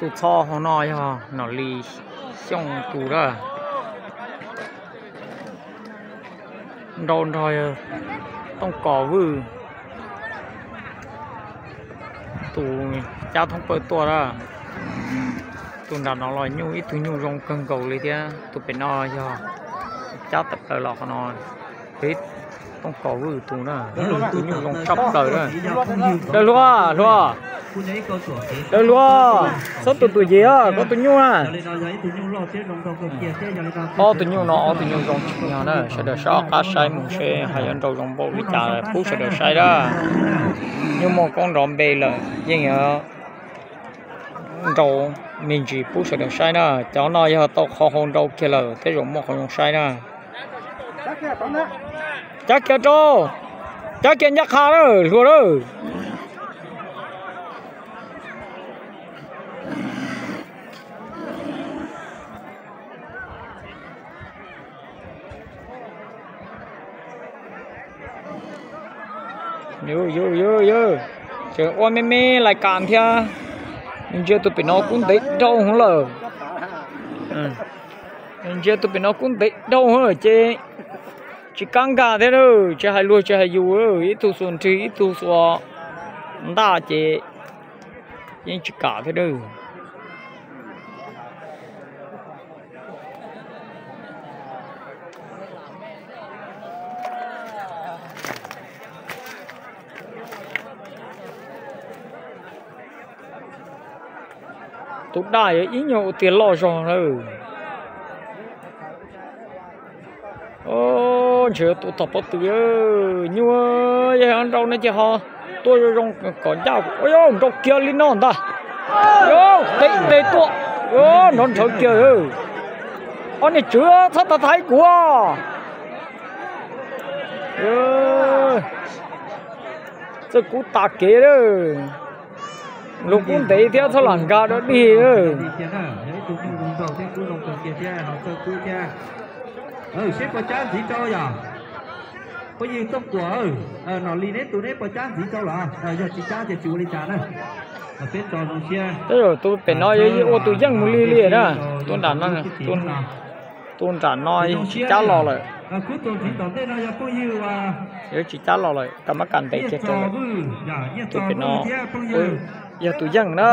Tus txho hauv no yog Nom Lis Xyooj tus lawm. Nrau nrog Tooj Kom Vwj tus cab thoob plaws tuaj lawm. Tus nram no los nyuj, ib tug nyuj zoo kawg nkaus li thiab. Tus pem no yog cab tawm plaws los qhov no, peb Tooj Kom Vwj tus na, tus nyuj zoo tshaj plaws na. Dawb Hluas, Hluas, Dawb Hluas, txhob tu tus yim, koj tus nyuj na. Ob tus nyuj no, ob tus nyuj zoo tshaj na, sawv daws sab qab saib mus seb ho yuav nrau zoo npaum li cas pub sawv daws saib na. Nyuj muaj koob nrov npe lawm yeej yuav nrau me ntsis pub sawv daws saib na. Cov no yog tau qhov hau nrau kiag lawm tej zaum muaj qhov zoo saib na. Cab kiag rau, cab kiag ncaj qha lawm Hluas lawm. Yus, yus, yus, tseem ua me me lais kas thiab. Ntsia tus pem no kub ntev dhau hwv lawm. Ntsia tus pem no kub ntev dhau hwv ces tsis kam nkag thiab, tsis hais luag tsis hais yus, ib tug xuas nrig ib tug xuas ntaj ces yeej tsis kam thiab. Tus daj yuav ib nyuag ua tiag loj zog na. Ntshe yuav tua tog pob tw. Nyuj, yog nrau no ces ho tua zoo zoo kom ncaj. Nrau kiag li no ntag. Tev tes tuaj, nrov nrhawv kiag. Ob niag tswv txhob tau thaiv kuv. Txawj kub tas kev lawm. Luag kub ntev thiab txhob lam nkag dog dig. Seb puas cab ntxiv rau yom? Phooj ywg Tooj Kuam, Nom Lis neb tus neb puas cab ntxiv rau los? Yog tsis cab ces tsis ua li cas na. Tej zaum tus pem no yuav ua tus yeej mus li li na. Tus nram no, tus nram no tsis cab los lawm. Yuav tsis cab los lawm, ka mab ka ntev kiag rau lawm. Tus pem no yog tus yeej na.